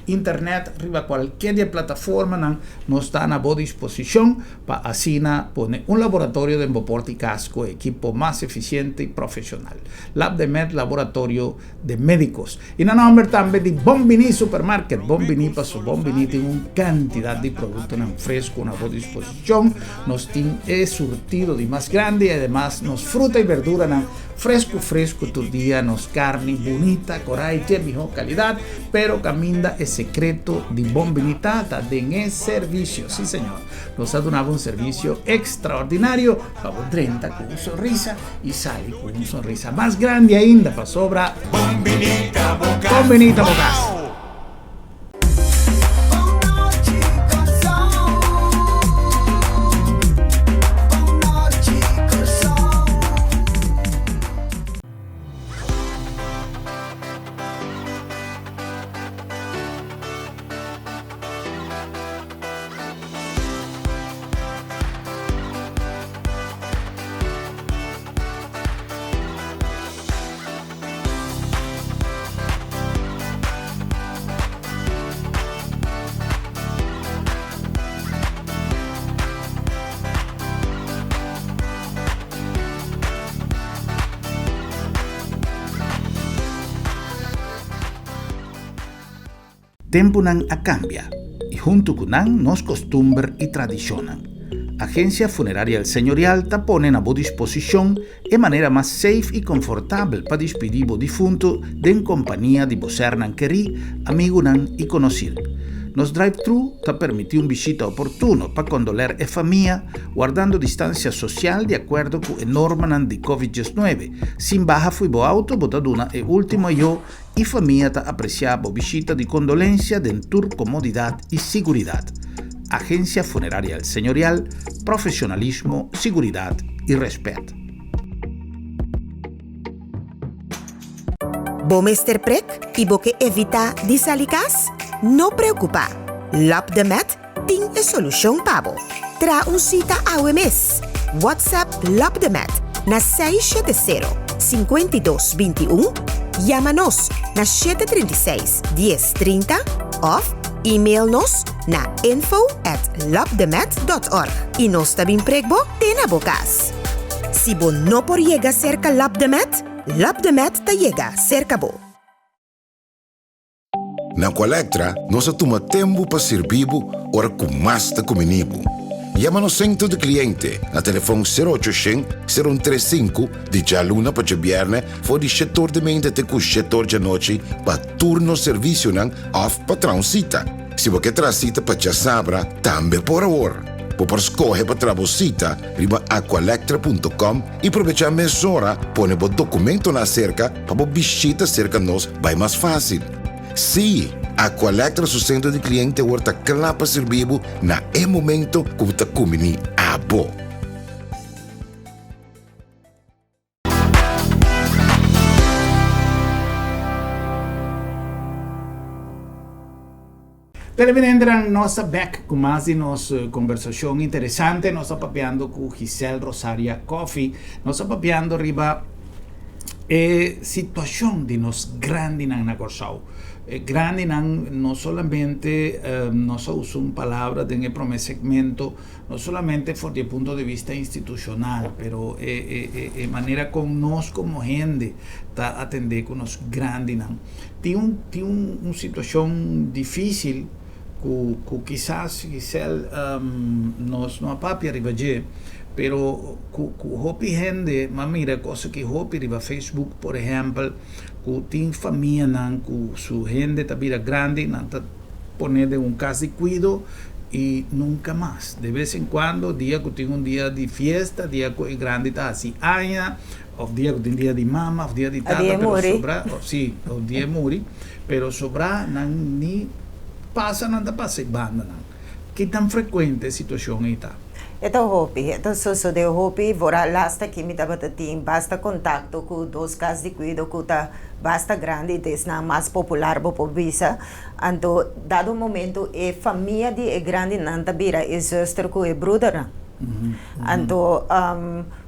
internet, riba cualkier di e plataformanan nos ta na bo disposicion pa asina pone un laboratorio den bo porta di cas cu e ekipo mas eficiente y profesional. Labdemed, Laboratorio de Medicos. Y na nomber tambe di Bon Bini Supermarket. Bon Bini paso Bon Bini tin un cantidad di productonan fresco na bo disposicion. Nos tin e surtido di mas grandi y ademas nos fruta y verduranan fresco fresco tur dia. Nos carni bunita, corai dje miho calidad. Pero caminda e secreto di Bon Bini ta, ta den e servicio. Si señor, nos a duna bo un servicio extraordinario pa bo drenta cu un sonrisa. Y sali cu un sonrisa mas grandi ainda pasobra Bon binita bo cas. Bon binita bo cas. Tempunan a kambia i huntu ku nan nos kostumber i tradishonnan. Agensia Funeraria El Señorial ta pone na bo disposishon e manera mas safe i konfortabel pa dispidí bo difuntu den kompania di bo sernan kerí, amigunan i konosir. Nos drive-thru ta permití un bishita oportuno pa kondoler e famia, wardando distansia sosial di akuerdo ku e normanan di Covid 19. Sin baha fui bo auto bo ta duna e último ayó I famia ta apresiá bo bishita di kondolensia den tur komodidat i siguridat. Agensia Funeraria El Señorial, profesionalismo, siguridat i rèspèt. Bo mester prek i bo ke evitá di sali kas? No preokupá! Lab de Med tin e solushon pa bo. Traha un sita awe mes! WhatsApp Lab de Med. na 670 52 21, yama nos na 736 10 30 òf email nos na info at lopdemet.org i nos ta bin prek bo te na bo kas. Si bo no por yega serka Lopdemet, Lopdemet ta yega serka bo. Na Aqualectra nos a tuma tempu pa sirbi bo ora ku mas ta kumini bo. Yama nos sentro di kliente na telefòn sero ocho shen, sero un tres sinku di djaluna pa djabièrnè for di shetor di meinta te ku shetor djanochi pa tur nos servisionan òf pa traha un sita. Si bo ke traha sita pa djasabra tambe por awor. Bo por skohe pa traha bo sita riba aqualectra punto com i probechá mesora pone bo dokumentonan aserka pa bo bishita serka nos bai mas fásil. Sí, Aqualectra su sentro di kliente awor ta kla pa sirbi bo na e momento ku bo ta kumbiní abo. Televidentenan, nos ta bek ku mas di nos kombersashon interesante. Nos ta papiando ku Giselle Rosaria Coffie. Nos ta papiando riba e situashon di nos grandinan na Kòrsou. E grandinan no solamente nos a usa un palabra den e promé segmento, no solamente for di e punto di vista institushonal, pero e e manera kon nos komo hende ta atendé ku nos grandinan. Tin un tin un un situacion dificil cu cu kisas Giselle nos no a papia riba dje pero cu cu hopi hende m'a mira cosa ki hopi riba Facebook por ehempel cu tin famianan cu su hende ta bira grandi nan ta pone den un cas di cuido y nunca mas de vez en cuando dia cu tin un dia di fiesta dia cu e grandi ta haci aña Of dia ku tin dia di mama of dia di tata pero sobra si of dia e muri pero sobra nan ni pasa nan ta pasa e banda nan ki tan frekuente e situashon ei ta? E ta hopi, e ta sosode hopi, vooral lasta aki mi tabata tin basta kontakto ku dos kas di kuido ku ta basta grandi, ta esnan mas popular bo por bisa, anto dado momento e famia di e grandinan ta bira e zuster ku e broedernan, anto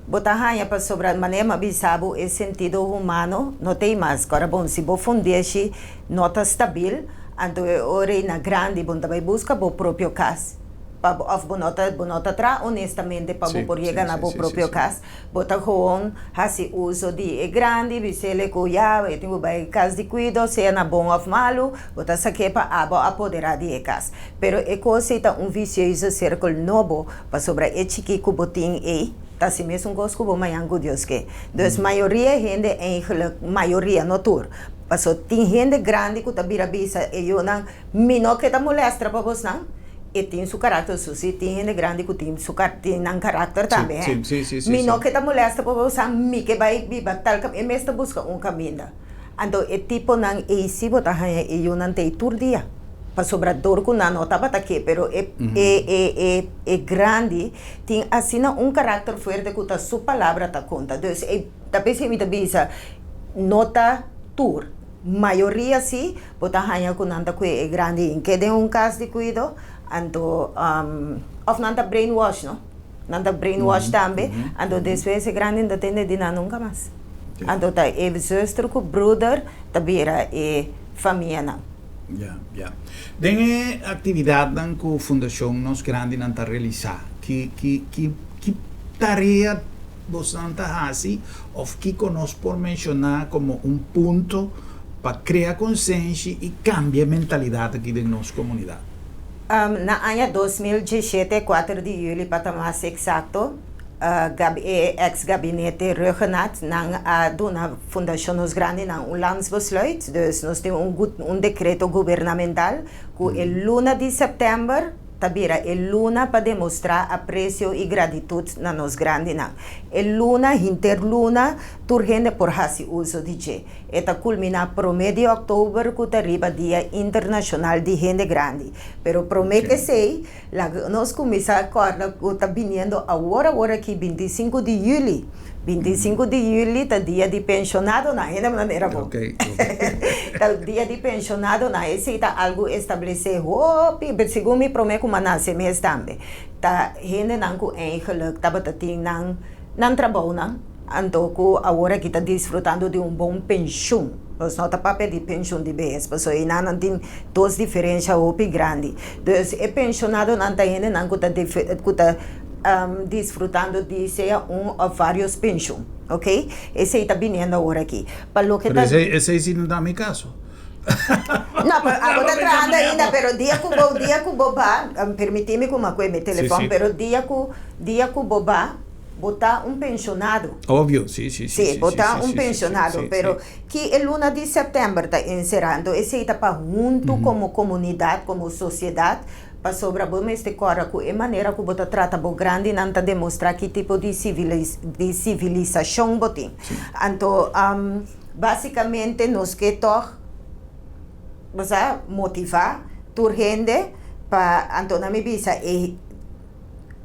Bo ta haña pasobra manera mi a bisa bo e sentido humano no ta ei mas. Kora bon, si bo fundeshi no ta stabil, anto e ora ei na grandi bo no ta bai buska bo propio kas pa bo òf bo no ta bo no ta traha honestamente pa bo por yega na bo propio kas. Bo ta gewoon hasi uso di e grandi, bis'el ku ya e tin ku bai kas di kuido, sea na bon òf malu, bo ta sak'é pa abo apoderá di e kas. Pero e kos ei ta un vicioso sirkel nobo Pasobra e chikí ku bo tin ei ta si mesun kos ku bo mañan ku Dios ke. Dus mayoria hende eigenlijk, mayoria, no tur, paso tin hende grandi ku ta bira bisa e yunan, mi no ke ta molestra pa bosnan, e tin su karakter, so si tin hende grandi ku tin su tin nan karakter tambe he, mi no ke ta molestra pa bosnan, mi ke bai biba tal kaminda, e mes ta buska un kaminda. Anto e tiponan ei si bo ta haña e yunan ta ei tur dia. Pasobra dor ku nan no tabata ke, pero e e e e e grandi tin asina un karakter fuerte ku ta su palabra ta konta. Dus e ta p'esei mi ta bisa no ta tur, mayoria si bo ta haña ku nan ta kue e grandi i ke den un kas di kuido, anto òf nan ta brainwash no, nan ta brainwash tambe, anto despues e grandi no ta tende di nan nunka mas. Anto ta e zuster ku bruder ta bira e famianan. Ya, ya. Den e aktividatnan ku Fundashon Nos Grandinan ta realisá, ki, ki, ki, ki tarea bosnan ta hasi òf kiko nos por menshoná komo un punto pa krea konsenshi i kambia e mentalidat aki den nos komunidat? Na aña 2017, kuater di yüli pa ta mas eksakto, E ex gabinete Rhuggenaath nan a duna Fundashon Nos Grandinan un landsbesluit, dus nos tin un un dekreto gubernamental ku e luna di sèptèmber ta bira e luna pa demostrá apresio i gratitut na nos grandinan. E luna, hinter luna, tur hende por hasi uso di dje. E ta kulminá promé di òktober ku ta riba Dia Internashonal di Hende Grandi. Pero promé k'esei, Laga nos kuminsá kòrda ku ta biniendo awor awor aki bintisinku di yüli. Bintisinku di yüli ta dia di penshonadonan, hende manera bo. Ta dia di penshonadonan, esei ta algu establesé hopi, segun mi promé ku mi a nase mes tambe. Ta hendenan ku eigenlik tabata tin nan nan trabounan. Anto ku awor aki ta disfrutando di un bon penshun. Nos no ta papia di penshun di behes, pasobra einan nan tin dos diferensha hopi grandi. Dus e penshonadonan ta hendenan ku ta ku ta disfrutando di sea un òf vários penshun, oke. Esei ta biniendo awor aki. Pa loke Pero ta. esei esei si no ta mi kaso. No, pero abo ta trahando ainda, pero dia ku bo dia ku bo ba, permití mi ku mi a kue mi telefòn, pero dia ku dia ku bo ba, Bo ta un penshonado. Obvio, si, si, si. Si, bo ta un penshonado, pero ki e luna di sèptèmber ta enserando, esei ta pa huntu komo komunidat, komo sosiedat, pasobra bo mester kòrda ku e manera ku bo ta trata bo grandinan ta demostrá ki tipo di di sivilisashon bo tin. Anto, básikamente nos ke tòg, bo sa, motivá tur hende pa, anto nan mi bisa e.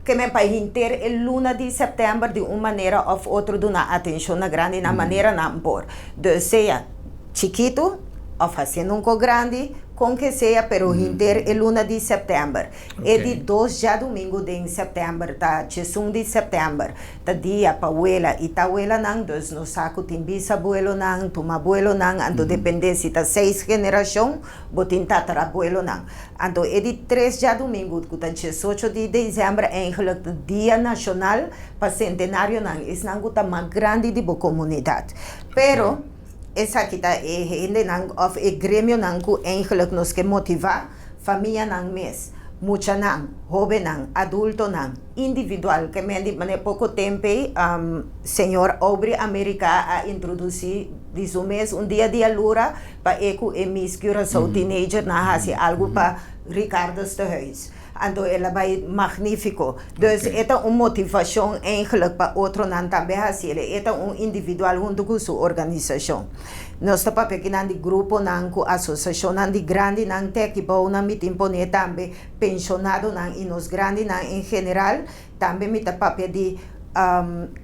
Ke men pa hinter e luna di sèptèmber di un manera òf otro duna atenshon na grandi na manera nan por. Dus sea chikitu òf hasiendo un ko grandi, kon ke sea pero hinter e luna di sèptèmber. E di dos djadumingu den sèptèmber ta djesun di sèptèmber, ta dia pa wela i tawelanan, dus nos sa ku tin bisabuelonan, tumabuelonan, anto dependé si ta seis generashon bo tin tatarabuelonan. Anto e di tres djadumingu ku ta diesocho di desèmber eigenlik ta dia nashonal pa sentenarionan, esnan ku ta mas grandi di bo komunidat. Pero esaki ta e hendenan òf e gremionan ku eigenlik nos ke motivá, famianan mes, muchanan, hóbennan, adultonan, individual. Ke men di manera poko tempu ei señor Aubrey America a introdusí di su mes un dia di alura Pa e ku e Miss Curaçao Teenager nan hasi algu pa Richardus Tehuis. Anto el a bai magnífiko. Dus e ta un motivashon eigenlijk pa otronan tambe hasi el. E ta un individual huntu ku su organisashon. Nos ta papia kinan di gruponan ku asosiashonnan di grandinan te aki bounan mi tin pone tambe penshonadonan i nos grandinan en general. Tambe mi ta papia di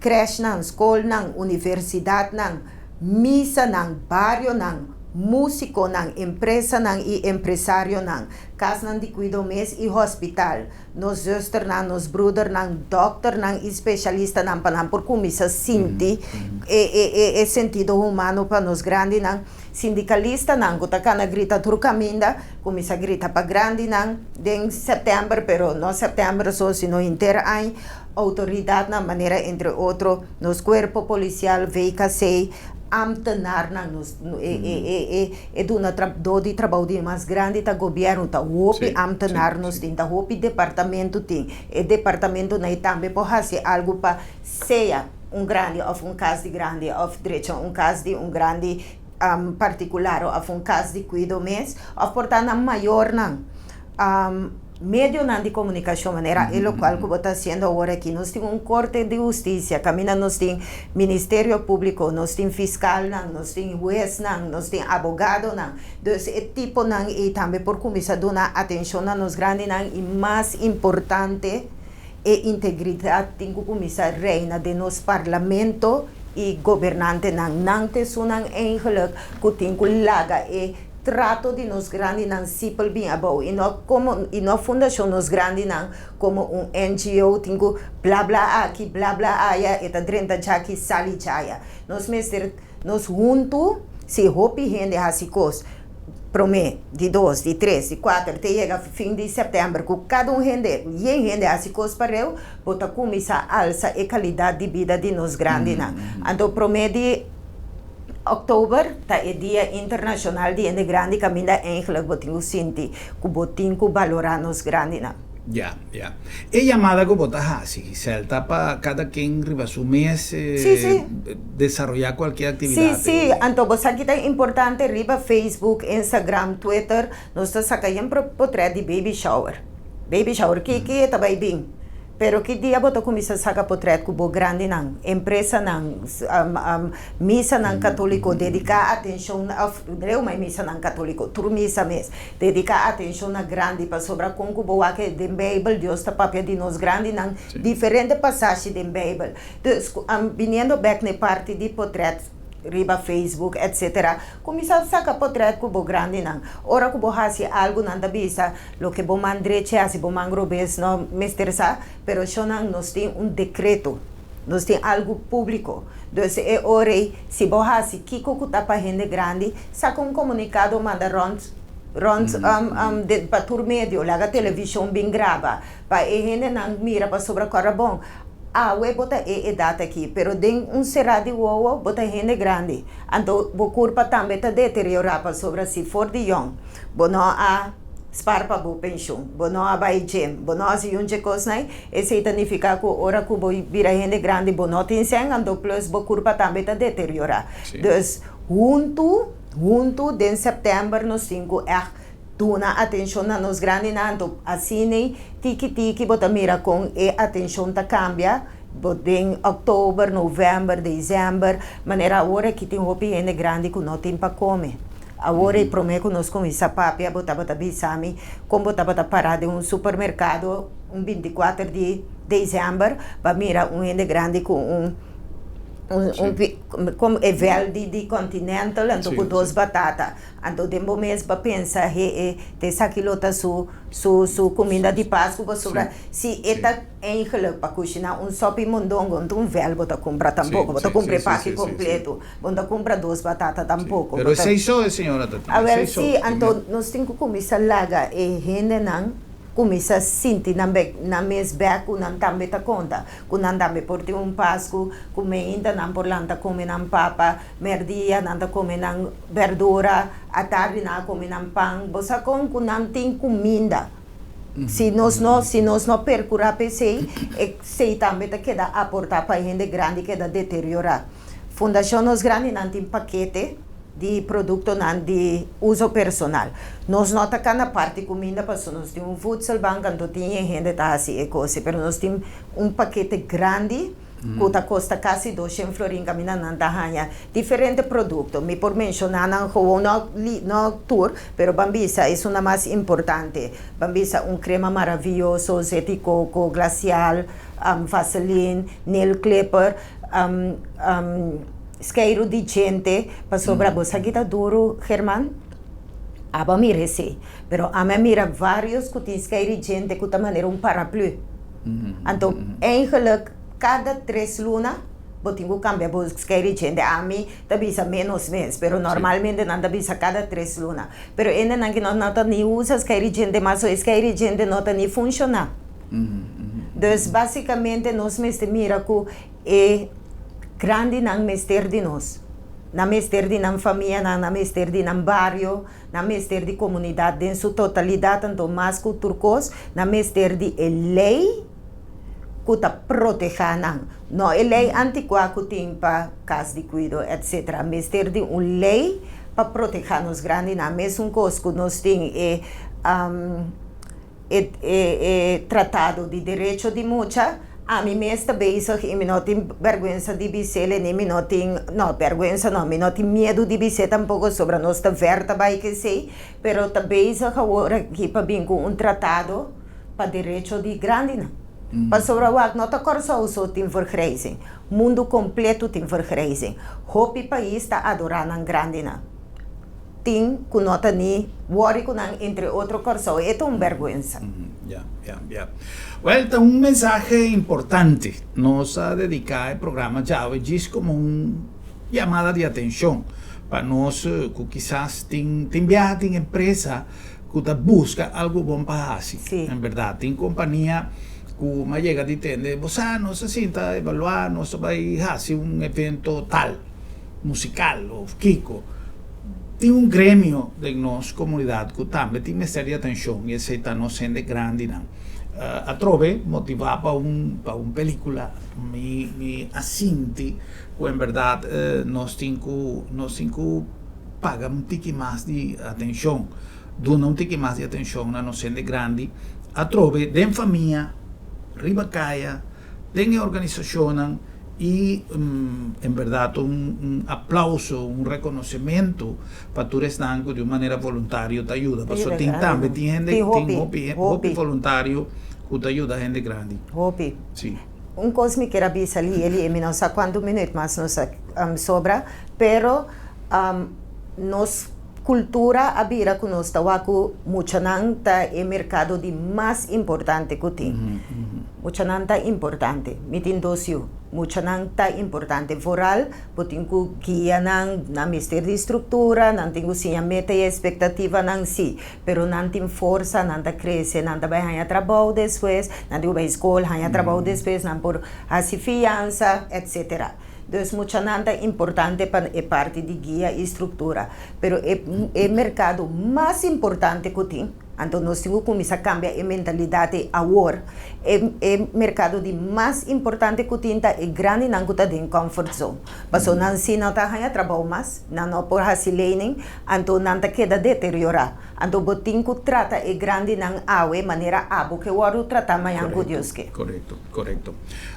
krèshnan, skolnan, universidatnan. Misanan, barionan, músikonan, empresanan i empresarionan, kasnan di kuido mes i hospital, nos zusternan, nos broedernan, dòkternan i spesialistanan pa nan por kuminsá sinti e e e sentido humano pa nos grandinan, sindikalistanan ku ta kana grita tur kaminda, kuminsá grita pa grandinan den sèptèmber, pero no sèptèmber so sino henter aña. Outoridatnan manera entre otro nos kuerpo polisial, VKC, ámtenarnan, nos e e e e e duna trabdó di trabou di mas grandi ta gobièrnu, ta hopi ámtenar nos tin, ta hopi departamento tin. E departamentonan ei tambe por hasi algu pa sea un grandi òf un kas di grandi òf drecha un kas di un grandi partikular òf un kas di kuido mes òf por ta nan mayornan. Medionan di komunikashon manera e lokual ku bo ta hasiendo awor aki. Nos tin un korte di hustisia kaminda nos tin Ministerio Públiko, nos tin fiskalnan, nos tin huesnan, nos tin abogadonan. Dus e tiponan ei tambe por kuminsá duna atenshon na nos grandinan i mas importante e integridat tin ku kuminsá reina den nos parlamento i gobernantenan. Nan ta esunnan eigenlik ku tin ku laga e Trato di nos grandinan sipel bin abou y no como y no fundacion nos grandinan como un NGO tin cu bla bla aki bla bla aya e ta drenta djaki sali djaya. Nos mester nos hunto si hopi hende haci cos prome, di dos, di tres, di cuater te yega fin di september cu cada un hende yen hende haci cos pareu bo ta cuminsa alsa e calidad di bida di nos grandinan. Anto prome di. Oktober ta e dia internashonal di hende grandi kaminda eigenlijk bo tin ku sinti ku bo tin ku balorá nos grandinan. Ya, ya. E yamada ku bo ta hasi, Giselle, ta pa kada ken riba su mes desaroyá kualke aktividat. Sí, sí. Anto bo sa ki ta importante riba Facebook, Instagram, Twitter nos ta saka yen potrèt di baby shower. Baby shower, ki ki e ta bai bin? Pero ki dia bo ta kuminsá saka potret ku bo grandinan, empresanan, misanan katóliko, dediká atenshon òf reu mai misanan katóliko, tur misa mes, dediká atenshon na grandi pasobra kon ku bo wak den Beibel Dios ta papia di nos grandinan diferente pasashi den Beibel. Dus biniendo bèk na e parti di potret riba Facebook etcetera, kuminsá saka potret ku bo grandinan. Ora ku bo hasi algu nan ta bisa Loke bo man drechi hasi bo man robes no mester sa, pero shonnan nos tin un dekreto. Nos tin algu públiko. Dus e ora ei, si bo hasi kiko ku ta pa hende grandi, saka un komunikado manda rònt rònt den pa tur medio, laga televishon bin graba pa e hendenan mira pasobra kòrda bon, awe bo ta e edat aki, pero den un será di wowo bo ta hende grandi. Anto bo kurpa tambe ta deteriorá pasobra si for di yòn bo no a spar pa bo penshun, bo no a bai gym, bo no a hasi yun dje kosnan, esei ta nifiká ku ora ku bo bira hende grandi bo no tin sèn, anto plus bo kurpa tambe ta deteriorá. Dus huntu, huntu den sèptèmber nos tin ku ègt duna atenshon na nos grandinan, anto asin'ei tiki tiki bo ta mira kon e atenshon ta kambia, bo den òktober, novèmber, desèmber, manera awor aki tin hopi hende grandi ku no tin pa kome. Awor e promé ku nos kuminsá papia bo tabata bisa mi kon bo tabata pará den un supermerkado un binti kuater di desèmber pa mira un hende grandi ku un un un e vèl di di Continental anto ku dos batata. Anto den bo mes bo pensa he e ta esaki lo ta su su su kuminda di Pasku pasobra si e ta Eigenlijk pa kushiná un sòpi mondongo no ta un vèl bo ta kumpra tampoko, bo ta kumpra e paki kompleto, bo no ta kumpra dos batata tampoko. Pero esei so e señora ta tin, Awel esei so. si, anto nos tin ku kuminsá laga e hendenan kuminsá sinti nan bek nan mes bek ku nan tambe ta konta, ku nan tambe por tin un Pasku, ku meinta nan por lanta kome nan papa, mèrdia nan ta kome nan bèrdura, atardi nan a kome nan pan, bo sa kon ku nan tin kuminda. Si nos no, si nos no percura pa esey, esey tambe ta keda aporta pa e hende grandi keda deteriora. Fundacion Nos Grandinan tin pakete di productonan di uso personal. Nos no ta cana parti cuminda pasobra nos tin un voedselbank anto tin e hende ta haci e cos, pero nos tin un pakete grandi. Ku ta kosta kasi doshen florin kaminda nan ta haña diferente produkto. Mi por menshoná nan gewoon, no no tur, pero ban bisa esun a mas importante. Ban bisa un krema maravioso, zeti koko, glasial, vaseline, nail clipper, skeiru di djente, pasobra bo sa kita duru, German? Abo a mira esei, pero ami a mira varios ku tin skeiru di djente ku ta manera un paraplu. Anto eigenlijk kada tres luna bo tin ku kambia bo skei di djente. Ami ta bisa menos mes, pero normalmente nan ta bisa kada tres luna. Pero hendenan ki no no ta ni usa skei di djente mas, so e skei di djente no ta ni funshoná. Dus basikamente nos mester mira ku e grandinan mester di nos. Nan mester di nan famianan, nan mester di nan bario. Nan mester di komunidat den su totalidat, anto mas ku tur kos, nan mester di e lei ku ta protehá nan. No e lei antikuá ku tin pa kas di kuido etsetera. Mester di un lei pa protehá nos grandinan. Mesun kos ku nos tin e E e tratado di derecho di mucha, ami mes ta bezig i mi no tin bèrgwensa di bis'é ni mi no tin, no, bèrgwensa no, mi no tin miedu di bis'é tampoko sobra nos ta vèr ta bai ku esei, pero ta bezig awor aki pa bin ku un tratado pa derecho di grandinan. Pasobra wak no ta Kòrsou so tin vergrijzing, mundu kompletu tin vergrijzing. Hopi pais ta adorá nan grandinan. Tin ku no ta ni wòri ku nan entre otro Kòrsou. E ta un bèrgwensa. Ya, ya, ya. Wèl, ta un mensahe importante. Nos a dediká e programa djawe djis komo un yamada di atenshon pa nos ku kisas tin tin biaha tin empresa ku ta buska algu bon pa hasi. En bèrdat, tin kompania ku mi a yega di tende, bo sa, nos a sinta evaluá, nos ta bai hasi un evento tal. musical of kiko, tin un gremio den nos comunidad cu tambe tin mester di atencion y esey ta nos hende grandinan. Atrobe motiva pa un pa un pelicula mi mi a sinti cu en berdad nos tin cu nos tin cu paga un tiki mas di atencion, duna un tiki mas di atencion na nos hende grandi atrobe den famia, riba caya. Den e organisacionnan y en berdad un aplauso, un reconocimento pa tur esnan cu di un manera voluntario ta yuda. Pasobra tin tambe tin hende, tin hopi hopi voluntario cu ta yuda hende grandi. Hopi. Si. Un cos mi kier a bisa Lieli y mi no sa cuanto minuut mas nos a sobra, pero nos cultura a bira cu nos ta wak cu muchanan ta e mercado di mas importante cu tin. Muchanan ta importante. Mi tin dos yu. Muchanan ta importante. Vooral bo tin ku guia nan, nan mester di struktura, nan tin ku siña meta i espektativanan, sí, pero nan tin forsa, nan ta krese, nan ta bai haña trabou despues, nan tin ku bai skol, haña trabou despues, nan por hasi fiansa, etsetera. Dus muchanan ta importante pa e parti di guia i struktura. Pero e e merkado mas importante ku tin, anto nos tin ku kuminsá kambia e mentalidat ei awor, e e merkado di mas importante ku tin ta e grandinan ku ta den comfort zone. Pasobra nan si no ta haña trabou mas, nan no por hasi lening, anto nan ta keda deteriorá. Anto bo tin ku trata e grandinan awe manera abo ke wòrdu tratá mañan ku Dios ke. Korekto, korekto.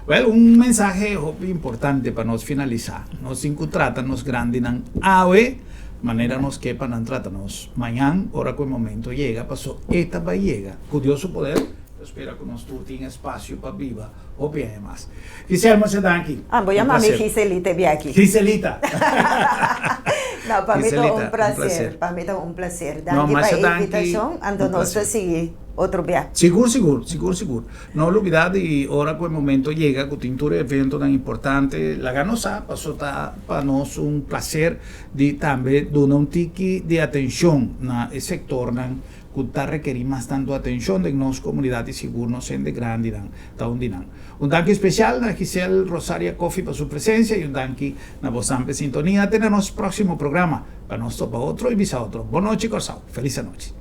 Wèl, un mensahe hopi importante pa nos finalisá. Nos tin ku trata nos grandinan awe manera nos ke pa nan trata nos mañan ora ku e momento yega, paso e ta bai yega. Ku Dios su poder, ta spera ku nos tur tin espasio pa biba hopi aña mas. Giselle, masha danki. Ah, bo yama mi Giselita e biachi. Giselita! No, pa mi ta un placer. Pa mi ta un placer. Danki pa e invitashon, anto nos ta sigui otro bia. Sigur, sigur, sigur, sigur. No lubida di ora ku e momento yega ku tin tur e eventonan importante, laga nos sa, paso ta pa nos un placer di tambe duna un tiki di atencion na e sectornan ku ta rekerí mas tantu atencion den nos comunidad y sigur nos hende grandinan ta un di nan. Un danki special na Giselle Rosaria Coffie pa su presencia y un danki na bosan p'e sintonia. Te na nos proximo programa pa nos topa otro y bisa otro. Bon nochi Corsou. Feliz anochi.